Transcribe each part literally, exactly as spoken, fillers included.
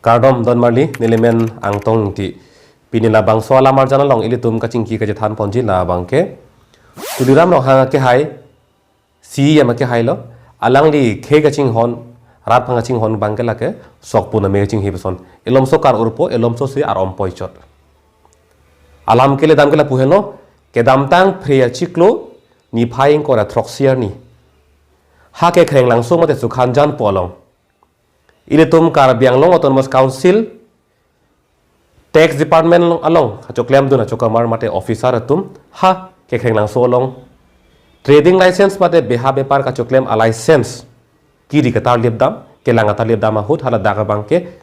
Kardom donmarli, nelimen Angtong Ingti. Pini labangso alam arjan along ilitum kachingki kachethan ponji labangke Tuliram Ronghang akehai, C E M akehai lo, alangli khei kachinghon, rat aphan kachinghon abangke lake sokpun ame kachinghi puson. Elomso kar-urpo, elomso si ar-ompoi chot. Alam kele dam ke lapu henlo, kedamtang Phre achiklo, niphai ingkoi ra throksi arni, ha Kekhrenglangso mate Sukhanjan pu along, ilitum Karbi Anglong Autonomous Council Tax Department along, along kachoklemdun achokamar mate officer atum ha Kekhrenglangso along trading license mate beha bepar kachoklem a license kiri katarlip dam, kelang katarlip dam ahut haladak abangke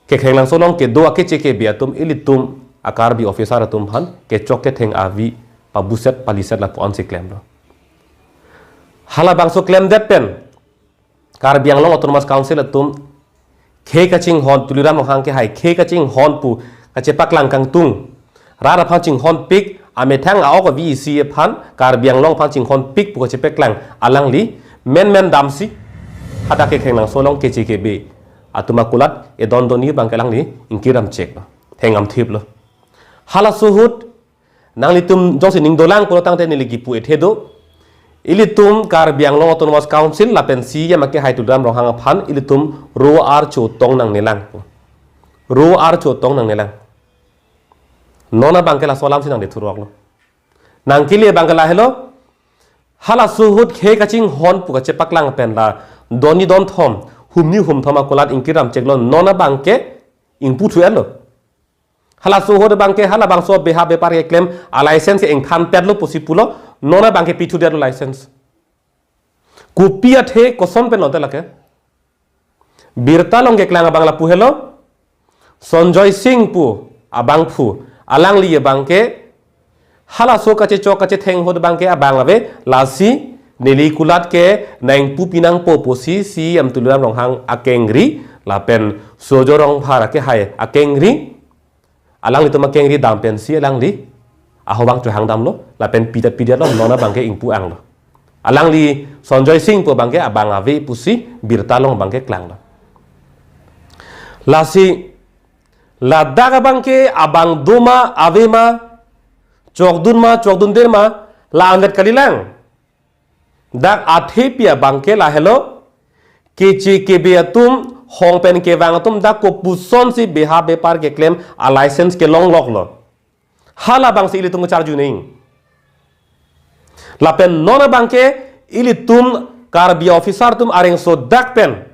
Kekhrenglangso along kedo akeche kebe atum ilitum a Karbi officer atum aphan kechok ketheng avi pabuset paliset lapu-an si klemlo. Halabangso klemdet pen Karbi Anglong Autonomous Council atum khei kachinghon, Tuliram Ronghang akehai khei kachinghon pu kachepaklang kangtung, rat aphan chinghonpik, amethang a-ok avi isi aphan, Karbi Anglong aphan chinghonpik pu kachepaklang alangli menmen damsi hadak Kekhrenglangso along keche kebe atum akulat edon doni abangke alangli ingkir damcheklo, theng damthiplo. Halaso ahut nanglitum jongsi ning dolang pulo tangte neli kipu ethe do. Ilitum Karbi Anglong Autonomous Council lapen C E M akehai Tuliram Ronghang aphan ilitum ro archo tong nangnelang. Ro archo tong nangnelang. Non abangke laso alam si nangdethuroklo. Nangkele abangke lahelo. Halaso ahut khei kachinghon pu kachepaklang pen la doni donthom, humni humthom akulat ingkir damcheklo, non abangke ingpu thu-etlo. Halaso ahut abangke halabangso beha bepar keklem a license ke ingthanpetlo pusi pulo, non abangke pithu detlo license. Kopi athe koson pen lote lake? Birta along keklang abang lapu helo, Sonjoy Singh pu abangphu, alangli abangke halaso kachechok kachetheng ahut abangke abang ave, lasi neli kulat ke nangpu pinangpo pusi C E M Tuliram Ronghang akengri lapen Surjya Rongphar akehai akengri, alanglitum akengri dam pensi alangli ahobang chohang damlo, lapen pidet pidetlo, non abangke ingpu anglo. Alangli Sonjoy Singh pu abangke abang ave pusi birta along abangke klanglo. Lasi ladak abangke abang doma ave ma, chokdun ma, chokdunde ma, la-anvet kalilang. Dak athepi abangke lahelo, keche kebe atum, hong pen kevang atum dak kopusonsi beha bepar keklem a license kelongloklo. Halabangsi ilitum charju ning. Lapen non abangke ilitum Karbi officer atum areng sodak pen,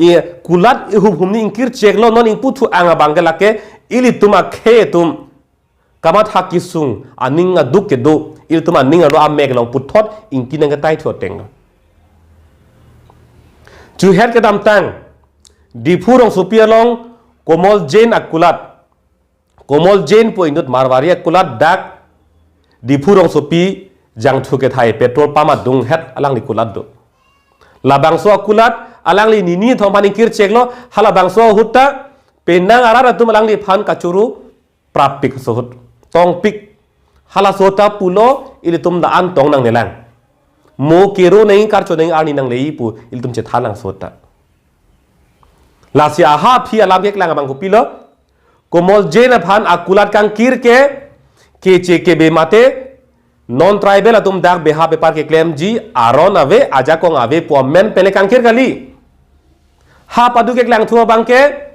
i kulat ihum humni ingkir cheklo, non ingpu thu ang abangke lake ilitum akhei atum kamatha kesung aning aduk kedo, ilitum aning alo amek along puthot ingki nangketai thu atenglo. Chuhet kedamtang Diphu rongsopi along Komol Jain akulat, Komol Jain pu inut Marwari akulat dak Diphu rongsopi jangthu kethai petrol pump adunghet alangli kulat do. Labangso akulat alangli nini thom aphan ingkir cheklo, halabangso ahut ta penang arat atum alangliphan kachuru prappik, sohut tongpik. Halaso ahut ta pulo ilitum la-an tong nangnelang. Mo kero nangji, karcho nangji, arni nanglei pu ilitum chethanlang sohut ta. Lasi aha aphi alam keklang abang kopilo? Komol Jain aphan akulat kangkir ke keche kebe mate non tribal atum dak beha bepar keklemji aron ave, ajakong ave pu amen pen le kangkir kali. Ha padu keklangthu abangke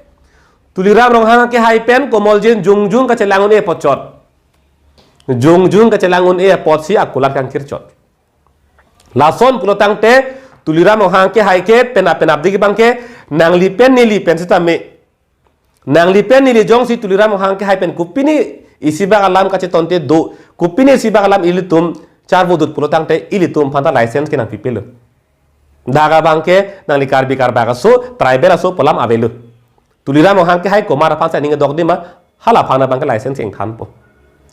Tuliram Ronghang akehai pen Komol Jain jongjung kachelang un-e apot chot. Jongjung kachelang un-e apotsi akulat kangkir chot. Lason pulo tangte Tuliram Ronghang akehai ke penap penapdik abangke nangli pen neli pen sitame, nangli pen neli jongsi Tuliram Ronghang akehai pen kopine isibak alam kachetonte do, kopine isibak alam ilitum charvo dut pulo tangte ilitum aphan ta license ke nangpipelo. Dak abangke nangli Karbi Karbak aso, tribal aso pu alam avelo. Tuliram Ronghang akehai komat aphan si aning kedok di ma, halaphan abangke license ingthanpo.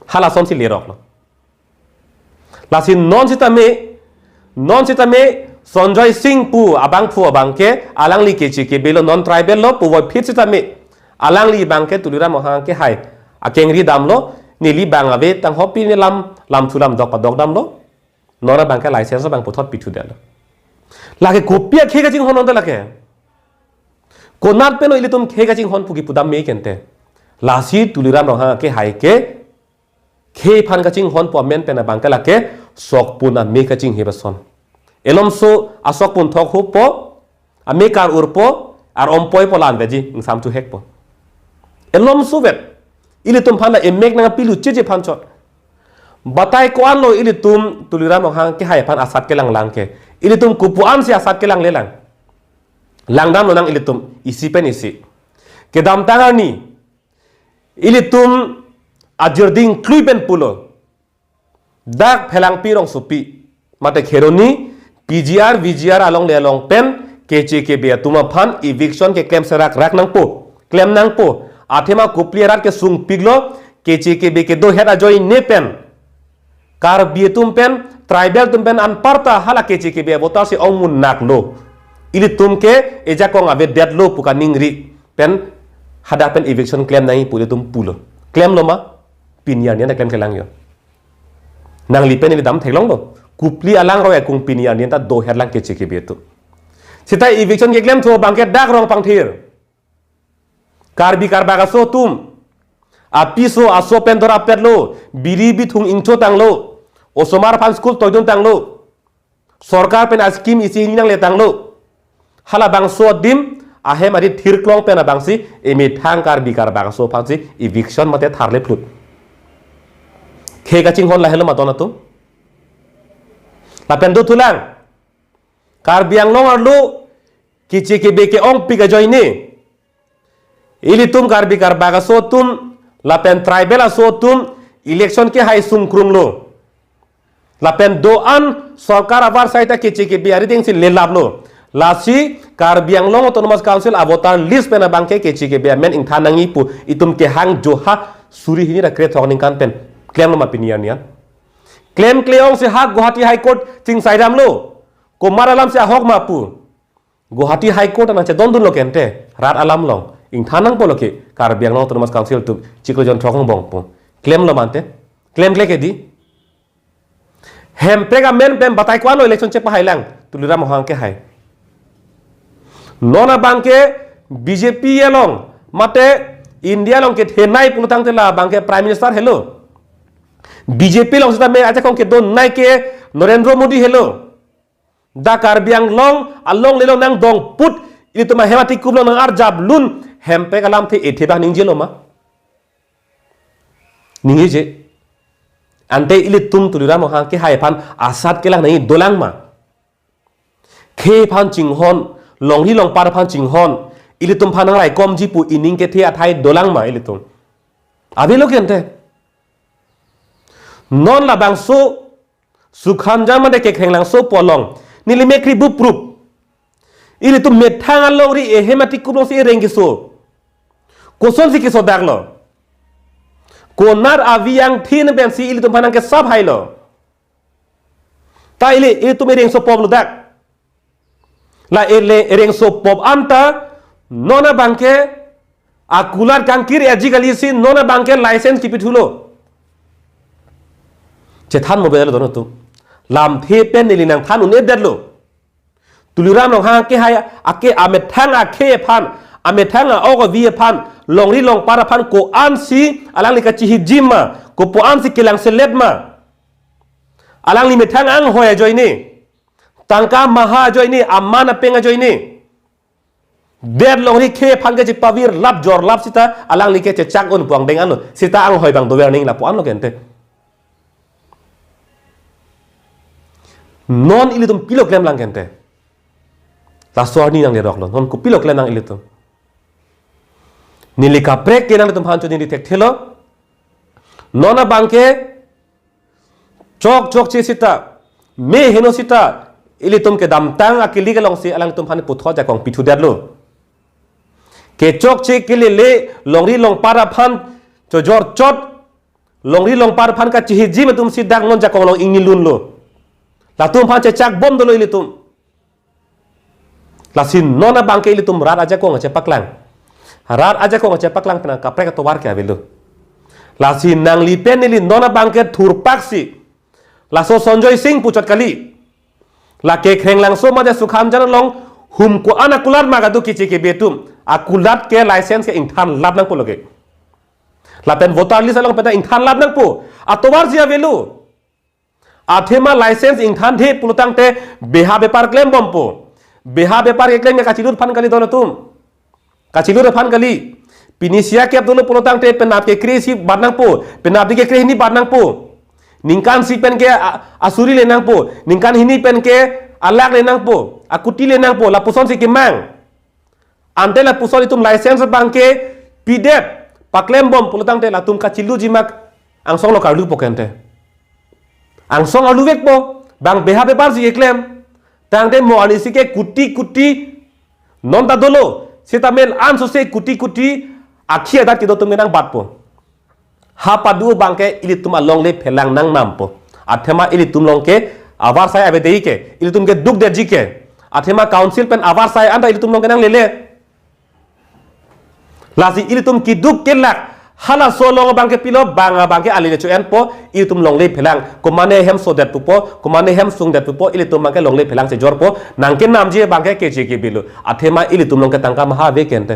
Halasonsi leroklo. Lasi non sitame, non sitame Sonjoy Singh pu abangphu abangke alangli keche kebelo, non tribal lo puvoiphit sitame alangli abangke Tuliram Ronghang akehai akengri damlo, neli bang ave tang hopi ne lam, lamthu lamdok padok damlo. Non abangke license abang puthot pithu detlo. Lake kopi akhei kachinghon non te lake? Konat pen ilitum khei kachinghon pu kipu dam me kente. Lasi Tuliram Ronghang kehai ke khei aphan kachinghon pu amen pen abang ke lake sok pun ame kachinghe bason. Elomso asok pun thok hupo, ame kar urpo, ar ompoi po lan veji, ingsam chuhek po. Elomso vet. Ilitum aphan la emek nangpilu cheche aphan chot. Batai ko-an lo ilitum Tuliram Ronghang kehai aphan asat kelang lang ke. Ilitum kopu-an si asat kelang le lang. Langdam lonang ilitum isi pen isi. Kedamtang arni ilitum ajirding klui pen pulo. Dak Phelangpi Rongsopi mate Kheroni P G R, V G R along le along pen K C K B atum aphan eviction keklem serak rak nangpo, klem nangpo. Athema Kopili arat kesung piklo, K C K B kedo het ajoine pen Karbi atum pen, tribal atum pen anparta hala K C K B avoter si ongmun naklo. Ilitum ke ejakong avedetlo pu kaningri pen hadak pen eviction klem nangji pu ilitum pulo. Klemlo ma? Pini arni an ta klem kelang jo. Nangli pen ili dam theklonglo. Kopili alangroi akung pini arni an ta do het lang K C K B atum. Seta eviction keklem thu abang ke dak Rongpangthir. Karbi Karbak aso atum. Apiso aso pen dorapetlo. Biri bithung ingcho tanglo. Osomar aphan school toidun tanglo. Sorkar pen ascheme isi hini nangle tanglo. Halabangso adim ahem arit thirklong pen abangsi emethang Karbi Karbak aso aphansi eviction mate tharle phlut. Khei kachinghon lahelo ma don atum. Lapen dothulang. Karbi Anglong arlo K C K B ke-ongpik ajoine ilitum Karbi Karbak aso atum, lapen tribal aso atum, election kehai sungkrunglo. Lapen do-an sorkar avar saita K C K B arideng si lelaplo. Lasi Karbi Anglong Autonomous Council avoter list pen abang ke K C K B amen ingthan nangji pu itum kehang joha suri hini ra krethok ningkan pen. Klemlo ma pini arni an? Klemkle-ong si ha Guwahati High Court chingsaidamlo. Komat alam si ahok ma pu. Guwahati High Court nangchedondunlo kente, rat alam along. Ingthan nangpo lo ke, Karbi Anglong Autonomous Council atum chiklo jon throk angbong pu. Klemlo ma ante? Klemkle ke di. Hemprek amen pen batai ko-an lo election chepahai lang, Tuliram Ronghang kehai. Non abang ke B J P along, mate India along kethenei pulotangte labang ke Prime Minister helo. B J P along seta me ajakong kedonei ke Narendra Modi helo. Dak Karbi Anglong along lelong nangdongput, ilitum ahem atikum along nang-arjap lun, hemprek alamthe ethe abang ningjelo ma? Ningjeje. Ante ilitum Tuliram Ronghang kehai aphan asat kelang nangji dolang ma? Khei aphan chinghon, longri longpat aphan chinghon, ilitum aphan nangraikomji pu ining kethe athai dolang ma ilitum? Avelo kente. Non labangso Sukhamjan mate Kekhrenglangso pu along neli mekri buprup. Ilitum methang alongri ehem atikum alongsi ereng keso. Kosonsi kesodaklo? Konat avi angthin pensi ilitum aphan nangkesap hailo? Ta ili, ilitum ereng sopoplo dak. La ele ereng sopop anta non abang ke akulat kangkir aji kali si non abang ke license kipithulo. Chethan mo belo don atum. Lamthe pen neli nangthan un-edetlo. Tuliram Ronghang kehai ake amethang akhei aphan, amethang a-ok avi aphan, longri longpat aphan ko-ansi alangli kachihijim ma, kopu-ansi kelangselet ma. Alangli methang anghoi ajoine, tangka maha ajoine, aman apeng ajoine, det longri khei aphan ke chipavir lap jor lap sita alangli ke chechak un pu angdeng anlo, sita anghoi abang dover ning lapu anlo kente. Non ilitum pilo klem lang kente. Laso arni nangleroklo, non kopilo klem lang ilitum? Neli kaprek ke nanglitum aphan choningri thekthelo. Non abang ke chok chokche sita, me heno sita, ilitum kedamtang akili kelongsi alangtum aphan puthot ajakong pithudetlo. Kechokche kelele, longri longpat aphan chojor chot, longri longpat aphan kachihijim atumsi dak non ajakong along ingnilunlo. Latum aphan chechak bom dolo ilitum. Lasi non abang ke ilitum rat ajakong chepaklang. Rat ajakong chepaklang pen kaprek atovar ke avelo. Lasi nangli pen neli non abang ke thurpaksi, laso Sanjoy Singh puchot kali. Lake Kekhrenglangso mate Sukhamjan along hum ko-an akulat ma kado K C K B atum. Akulat ke license ke ingthan lap nangpo lake. Lapen voter list along pen ta ingthan lap nangpo. Atovar ji avelo. Athema license ingthanthe pulotangte beha bepar klembompo. Beha bepar keklem ke kachilut aphan kali don atum. Kachilut aphan kali. Pini sia kep dolo pulotangte penap kekre isi bat nangpo. Penap di kekre hini bat nangpo. Ningkan isi pen ke a-, asuri le nangpo. Ningkan hini pen ke alakh le nangpo. Akuti le nangpo. Lapusonsi kemang. Ante lapuson itum license abang ke pidet paklembom pulotangte latum kachilutji ma angsong lo karlupo kente. Angsong arluvekpo, bang beha bepar si keklem. Tangte mo arnisi ke kuti kuti non ta dolo, seta men ansose kuti kuti akhi adat kedo atum ke nangbatpo. Ha padu abang ke ilitum alongle phelang nangnampo. Athema ilitum along ke avarsai avedetji ke, ilitum ke dukdetji ke. Athema council pen avarsai anta ilitum along ke nanglele. Lasi ilitum keduk kelak halaso along abang ke pilo, bang abang ke alile cho-enpo, ilitum longle phelang. Komane hem sodet pupo, komane hem sungdet pupo, ilitum abang ke longle phelang chejorpo, nangkenamji abang ke keche kebelo. Athema ilitum along ke tangka maha ave kente.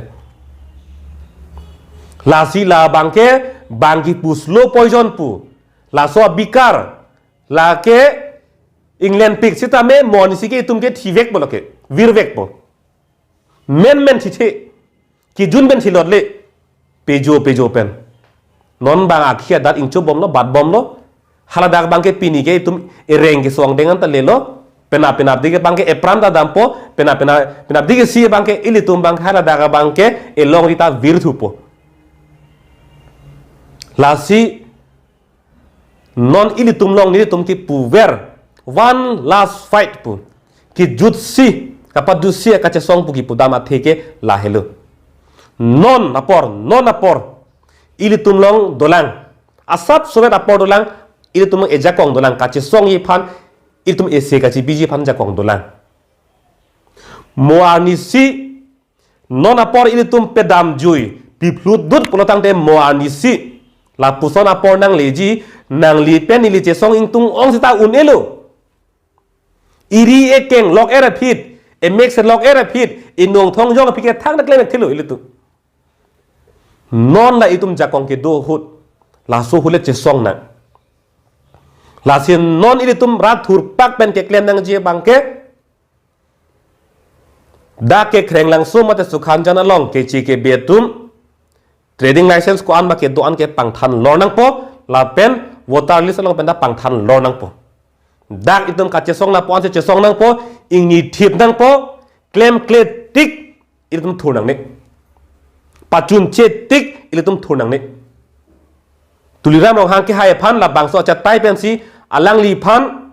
Lasi labang ke bang kipu slow poison pu. Laso abikar lake England pik sitame mo arnisi ke itum ke thivekpo lake. Virvekpo. Menmen thithe. Kijun pen thilot le. Pejo pejo pen. Non bang akhi adat ingchobomlo, batbomlo. Haladak abang ke pini ke itum ereng kesong dengan ta lelo. Penap penap di ke abang ke epran ta dampo, penap penap penap di ke si abang ke ilitum abang haladak abang ke elongri ta virthupo. Lasi non ilitum along nelitum kipuver one last fight pu. Kijutsi, kapadusi kachesong pu kipudam athe ke lahelo. Non apor, non apor. Ilitum along dolang. Asap sovet apor dolang, ilitum along ejakong dolang. Kachesongji aphan, ilitum ese kachebiji aphan jakong dolang. Mo arnisi, non apor ilitum pedamjui, piphlut dut pulotangte mo arnisi. Lapuson apor nangleji, nangli pen neli chesong ingtung ong seta un-elo. Eri ekeng lok-er aphi, emek se lok-er aphi, inong thongjong aphi ke thangta klem thilo ilitum. Non la itum jakong kedo ahut, laso ahut le chesong nang. Lasi non ilitum rat thurpak pen keklem nangji abang ke, dak ke Khrenglangso mate Sukhanjan along keche kebe atum trading license ko-an ma kedo-an ke pangthan lor nangpo, lapen voter list along pen ta pangthan lor nangpo. Dak itum kachesong nangpo ansi chesong nangpo, ingni thip nangpo, klemkle tik ilitum thur nangne. Pachunche tik ilitum thur nangne. Tuliram Ronghang kehai aphan labangso achatai pensi alangliphan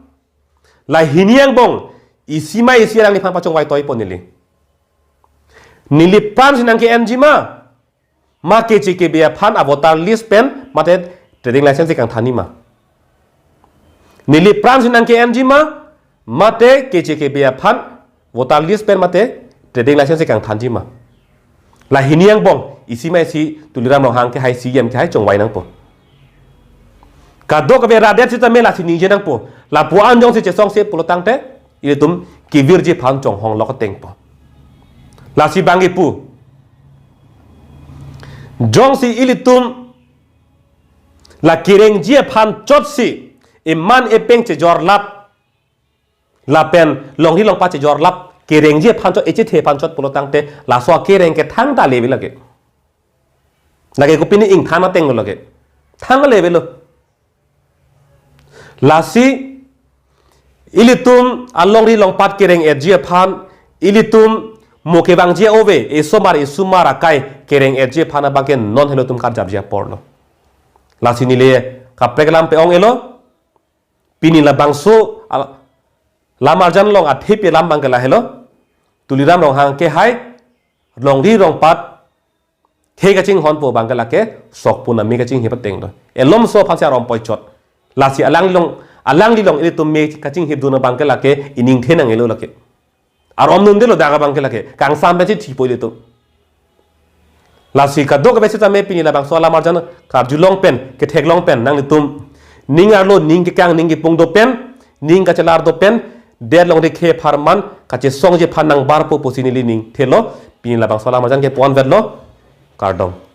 la hini angbong isi ma isi alangliphan pachongvai toipo neli. Neli pran si nangke-enji ma, ma keche kebe aphan a voter list pen mate trading license kangthanji ma. Neli pran si nangke-enji ma, mate keche kebe aphan voter list pen mate trading license kangthanji ma. La hini angbong isi ma isi Tuliram Ronghang kehai, C E M kehai chongvai nangpo. Kadokave radet sitame lasi ningje nangpo. Lapu-an jongsi chesongse pulotangte ilitum kevirji aphan chonghong lok atengpo. Lasi bang kipu. Jongsi ilitum la kerengji aphan chotsi iman epeng chejor lap, lapen longri longpat chejor lap, kerengji aphan chot, echethe aphan chot pulotangte laso akereng ke thangta leve lake. Lake kopine ingthan ateng lo lake. Thang levelo. Lasi ilitum alongri longpat kereng-etji aphan, ilitum mo kevangji ove, esomar esomar akai kereng-etji aphan abang ke non helo itum karjapji apor lo. Lasi neli kaprek alam pe-ong-elo, pini labangso al-, lam arjan along athepi alam abang ke lahelo, Tuliram Ronghang kehai, longri longpat, he kachinghonpo abang ke lake, sokpun ame kachinghip ateng lo. Elomso aphansi arom poichot. Lasi alanglong, alanglilong ilitum me kachinghipdun abang ke lake, iningthe nang-elo lake. Arom nundelo dak abang ke lake, kangsam pensi thipo ilitum. Lasi kadokave sitame pini labangso alam arjan karjulong pen, ketheklong pen, nanglitum ning arlo, ning kekang, ning kepung do pen, ning kachelar do pen, det longri khe apharman kachesongji aphan nangbarpo pusi neli ning thelo, Pini labangso alam arjan ke pon vetlo. Kardom.